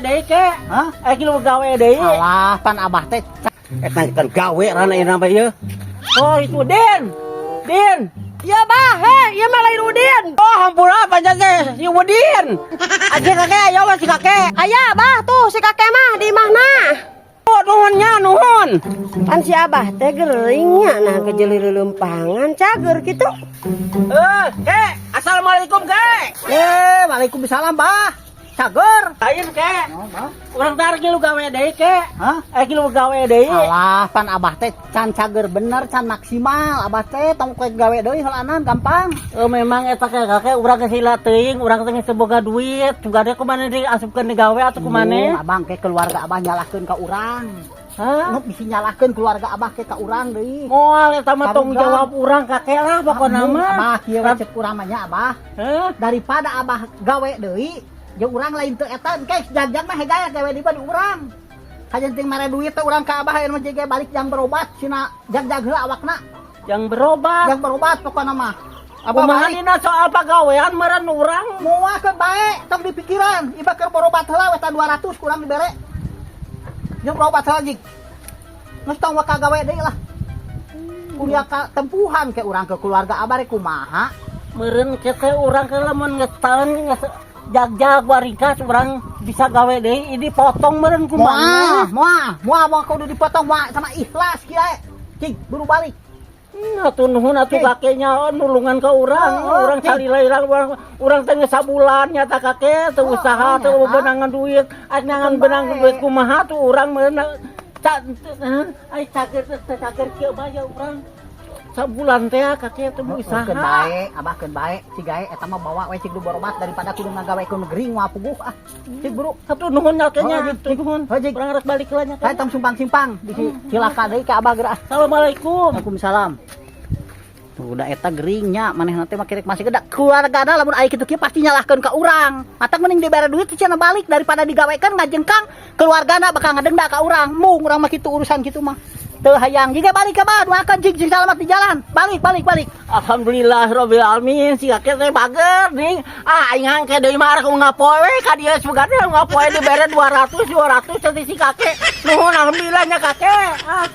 deui ke? Hah? Arek ngilu gawe deui. Alah, pan abah teh Eta kan gawe rana ieu mah ieu. Oh, itu Din. Din. Ya bah, heh, ieu mah lain Udin. Oh, hampura panjang teh si Udin. Aja kakek, aya mah si kakek. Aya bah tuh si kakek mah di imahna. Oh, nuhun nya, nuhun. Pan si abah teh geringnya nah kejeli lelempangan cager gitu. Eh, kek, assalamualaikum kek. Eh, waalaikumsalam, Bah. Cager. Lain kek. Oh, Bah. Urang teh arek ngilu gawe deui kek. Hah? Arek ngilu gawe deui. Alah, pan abah teh can cager bener, can maksimal. Abah teh tong kowe gawe deui heulanan gampang. Eh, memang eta kek kakek urang geus lila teuing, urang teh geus boga duit. Tugade kumaha diasupkeun di gawe atuh kumaha? Mun abang ke keluarga abah nyalahkeun ka urang. Hah? Nu bisi nyalahkeun keluarga abah ke ka urang deui. Moal eta mah tanggung Karugang. Jawab urang kakek lah pokona Mun mah. Abah kieu we cek urang mah nya abah. Hah? Daripada abah gawe deui, jeung urang lain teu eta engke jag-jag mah hegaya gawe di di urang. Kajen ting mere duit teh urang ka abah aya mah jege balik jang berobat sina jag-jag heula awakna. Yang berobat. Jang berobat pokona mah. Abah Kumaha balik. Dina soal pagawean meureun urang? Moal keun bae tong dipikiran. Iba keur berobat heula we 200 kurang dibere. Jeung berobat heula jig. Geus tong waka gawe deui lah. Kuliah ka tempuhan ke urang ke keluarga abah rek kumaha. Meureun ke urang ke lamun geus taun geus jag-jag waringkas urang bisa gawe deui ini potong meureun Moal, kumaha? Moal, moal moal kudu dipotong moal sama ikhlas kieu. Cing, buru balik. Atuh nuhun atuh Cing. Kakeknya nulungan ke urang, Oh, urang cing. Salila urang urang teh geus sabulan nyata kakek teu Oh, usaha teu nyata. Benangan duit, aya nangan benang Bae. Duit kumaha tuh urang meureun ca ai cager teh cager kieu mah ya urang sabulan teh kakek teu usaha. Keun bae, abah keun bae, cigae eta mah bawa we cik du berobat daripada kudu ngagawekeun gering moal puguh ah. Cik buru. Atuh nuhun nya kayaknya Oh, gitu nuhun. Oh, jig. Urang rek balik lah nya. Saya tong simpang-simpang di cilaka deui ka abah geura. Assalamualaikum. Waalaikumsalam. Tuh udah eta geringnya manehna teh make rek masih gede keluargana lamun aya kitu kieu pasti nyalahkeun ka urang. Matak mending dibere duit cenah balik daripada digawekeun ngajengkang keluargana bakal ngadenda ka urang. Mung urang mah kitu urusan kitu mah. Teu hayang jiga balik ka bah doakeun jig sing salamat di jalan. Balik balik balik. Alhamdulillah rabbil alamin si kakek teh bager nih. Ah aing hangke deui mah arek ngapoe we ka dieu sugana ngapoe dibere 200 200 teh si kakek. Nuhun alhamdulillah nya kakek. Ah.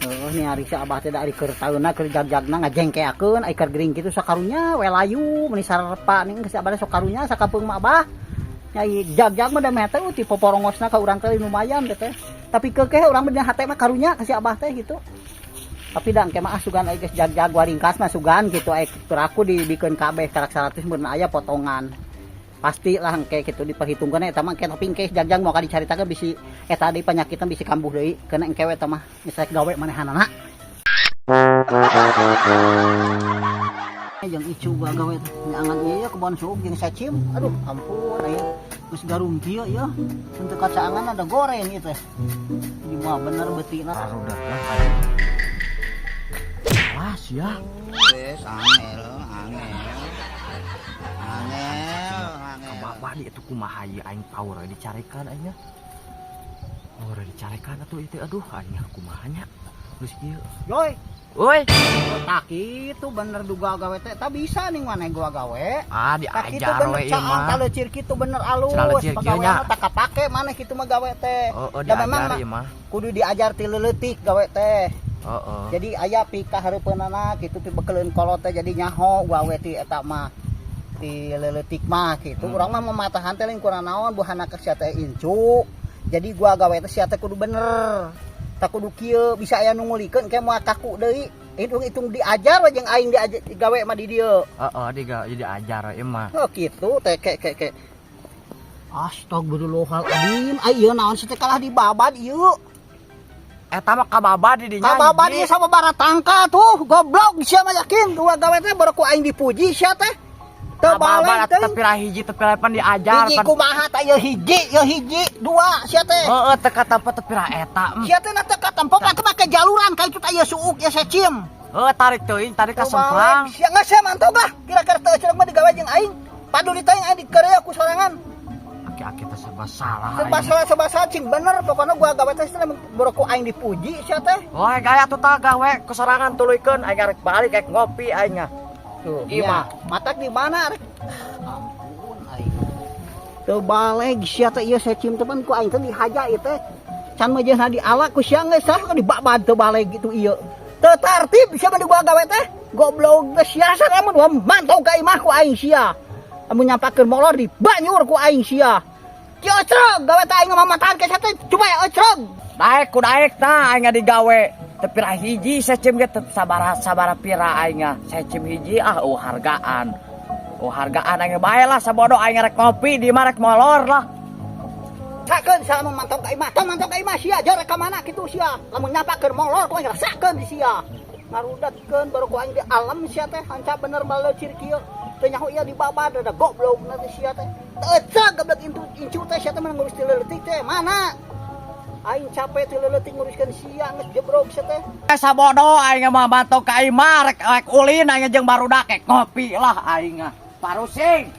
Oh, ni ari si abah teh da ari keur taeuna keur jag-jagna ngajengkeakeun ai keur gering kitu sakarunya we layu meuni sarepa ning geus abah teh sok karunya sakapeung mah abah. Nyai jag-jag mah da meh teh ti poporongosna ka urang teh lumayan teh teh. Tapi keukeh urang mah dina hate mah karunya ka si abah teh gitu. Tapi da engke mah ah sugan ai geus jag-jag waringkas mah sugan gitu ai peraku dibikeun kabeh karak 100 mun aya potongan. Pasti lah engke gitu diperhitungkeun eta mah engke tapi engke jag-jag moal dicaritakeun bisi eta deui penyakitna bisi kambuh deui keuna engke we eta mah geus rek gawe manehanana. Jeung icu gua gawe teh nyangan ieu ya kebon suuk jeung sacim. Aduh, ampun aya geus garum kieu ya. Untuk kacaangan ada goreng ieu teh. Jadi mah bener beutina. Barudak lah aing. Awas ya. Wes angel, angel. Angel, angel. Bapak di itu kumaha ieu aing power dicarekan aing nya. Power dicarekan atuh itu aduh aing kumaha nya. Geus kieu. Joy, Woi. Tak itu bener duga gawe teh tak bisa nih mana gua gawe. Ah Tak kitu diajar bener we ieu caang mah. talecir kitu bener alus. Cenah lecir kieu Pagawean nya. mah tak kapake maneh kitu mah gawe teh. Oh, oh Da memang diajar ieu mah. Kudu diajar ti leuletik gawe teh. Heeh. Jadi aya pikahareupeunana kitu pi bekeleun kolot teh jadi nyaho gawe ti eta mah ti leuletik mah kitu. Urang mah mematahan teh lain kurang naon buhana ke sia teh incu. Jadi gua gawe teh sia teh kudu bener. Tak kudu kieu bisa aya nu ngulikeun ke moal kaku deui. Hitung-hitung diajar we jeung aing diajar gawe mah di dieu. Heeh, diajar ieu mah. Oh gitu teh ke ke ke. Astagfirullahaladzim, ai ieu naon sih teh kalah dibabad ieu. Eta mah kababad di dinya. Kababad ieu sama bara tangka tuh, goblok sia mah yakin dua gawe teh baru ku aing dipuji sia teh. Teu Kababad balik teh. teu pira hiji teu pira pan diajar. Hiji kumaha tah ieu hiji, dua sia teh. Heeh, teu katampo teu pira eta. Sia teh na teu katempo mah make jaluran ka itu teh ieu suuk ieu secim. Heuh, tarik teuing, tarik ka Teu semplang. balik. Sia geus sia mantog lah, kira-kira teu cenah mah digawe jeung aing. Paduli teh aing dikerja ku sorangan. Aki-aki teh serba salah. Serba Aing. salah serba salah cing bener pokoknya gua gawe teh cenah baru ku aing dipuji sia teh. Wah, gaya tuh tah gawe kesorangan tuluykeun aing arek balik kayak ngopi aing. Tuh, Iya ya. mah. Matak di mana rek? Ampun aing. Teu baleg sia teh ieu secim teh pan ku aing teh dihaja ieu teh. Can meujeuhna diala ku sia geus sah dibabad teu baleg gitu ieu. Teu tartib sia mah di gua gawe teh. Goblok geus sia amun gua mantau ka imah ku aing sia. Amun nyampakeun molor di banyur ku aing sia. Cocrog gawe teh aing mamatahan ke sia teh coba ya ocrog. Daek ku daek tah aing digawe. Teu pira hiji secim ge teu sabaraha sabaraha pira aing ah. Secim hiji ah oh hargaan. Oh hargaan aing bae lah sabodo aing rek ngopi di mah rek molor lah. Sakeun sia lamun mantau ka imah, tong mantau ka imah sia, jor ka mana kitu sia. Lamun nyampakeun molor ku aing rasakeun di sia. Ngarudatkeun baru ku aing di alam sia teh, hanca bener balecir kieu. Teu nyaho ieu dibabad da goblok na teh sia teh. Teu ecek goblok intu incu teh sia teh mah ngurus ti leutik teh, mana? Aing capek ti leutik nguruskeun sia geus jebrog sia teh. Eh, sabodo aing mah mantau ka imah rek rek ulin aing jeung barudak rek ngopi lah aing ah. Parusing.